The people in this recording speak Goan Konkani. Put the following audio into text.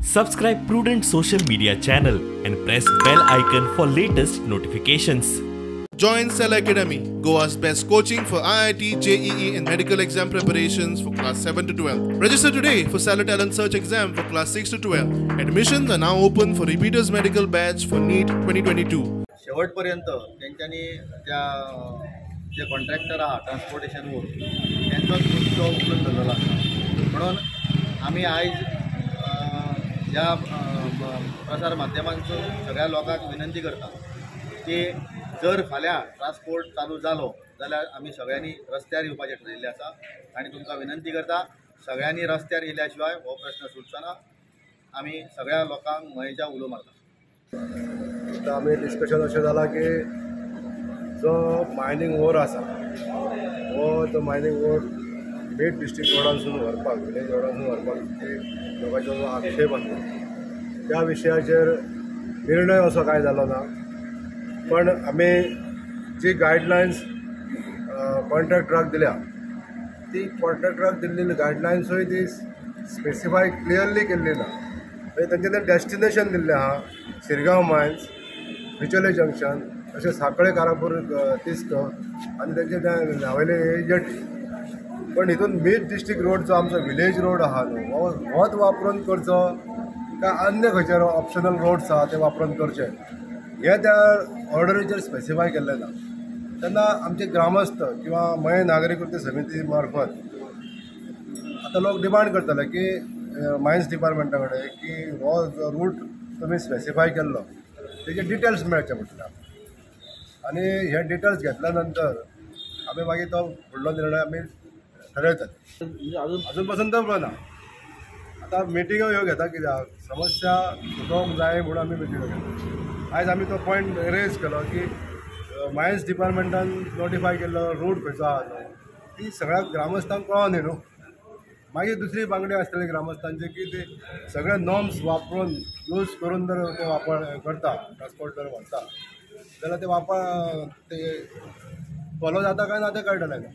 Subscribe Prudent Social Media channel and press bell icon for latest notifications. Join Cell Academy, Goa's best coaching for IIT, JEE and medical exam preparations for class 7 to 12. Register today for Cellar Talent Search exam for class 6 to 12. Admissions are now open for repeaters medical batch for NEET 2022. शेवटपर्यंत तेंच्यांनी त्या जे कॉन्ट्रॅक्टर आहा ट्रान्सपोर्टेशन वर तेंचोच मुद्दो उखलून धरलेलो आसा. म्हणून आमी आयज ह्या प्रसार माध्यमांचो सगळ्या लोकांक विनंती करता की जर फाल्यां ट्रान्सपोर्ट चालू जालो जाल्यार आमी सगळ्यांनी रस्त्यार येवपाचें ठरयिल्लें आसा आनी तुमकां विनंती करता सगळ्यांनी रस्त्यार येयल्या शिवाय हो प्रश्न सुटचो ना. आमी सगळ्या लोकांक मयेच्या उलो मारता. आतां आमी डिस्कशन अशें जालां की जो मायनींग ओर आसा हो तो मायनींग ओर मीट डिस्ट्रिक्ट रोडांसून व्हरपाक, विलेज रोडांसून व्हरपाक लोकांचो जो आक्षेप आसा त्या विशयाचेर निर्णय असो कांय जालो ना. पण आमी जी गायडलायन्स कॉन्ट्रॅक्टराक दिल्या ती कॉन्ट्रॅक्टराक दिल्ली गायडलायन्सूय ती स्पेसिफाय क्लियरली केल्ली ना. मागीर तेंचें तें डेस्टिनेशन दिल्लें आहा शिरगांव मायन्स, बिचोले जंक्शन, अशें सांखळे कारापूर तिस्क आनी तेंचे तें न्हावेले जेटी. पण हितून मीट डिस्ट्रिक्ट रोड जो आमचो विलेज रोड आहा न्हू होच वापरून करचो काय अन्य खंयचे ऑप्शनल रोड्स आहा ते वापरून करचे हें त्या ऑर्डरीचेर स्पेसिफाय केल्लें ना. तेन्ना आमचे ग्रामस्थ किंवा मये नागरी कृती समिती मार्फत आतां लोक डिमांड करतले की मायन्स डिपार्टमेंटा कडेन की हो जो रूट तुमी स्पेसिफाय केल्लो तेजे डिटेल्स मेळचे म्हटल्यार, आनी हे डिटेल्स घेतल्या नंतर आमी मागीर तो फुडलो निर्णय आमी ठरयतात. अजून पसून तो ना. आतां मिटिंगो ह्यो घेता कित्याक समस्या सुटोवंक जाय म्हणून आमी मिटिंगो घेता. आयज आमी तो पॉयंट रेज केलो की मायन्स डिपार्टमेंटान नोटिफाय केल्लो रूट खंयचो आहा न्हू ती सगळ्या ग्रामस्थांक कळोन न्ही न्हू. मागीर दुसरी मागणी आसतली ग्रामस्थांची की ते सगळे नॉर्म्स वापरून यूज करून जर ते वापर करता ट्रान्सपोर्ट जर व्हरता जाल्यार ते वापर ते फॉलो जाता काय ना तें कळटलें.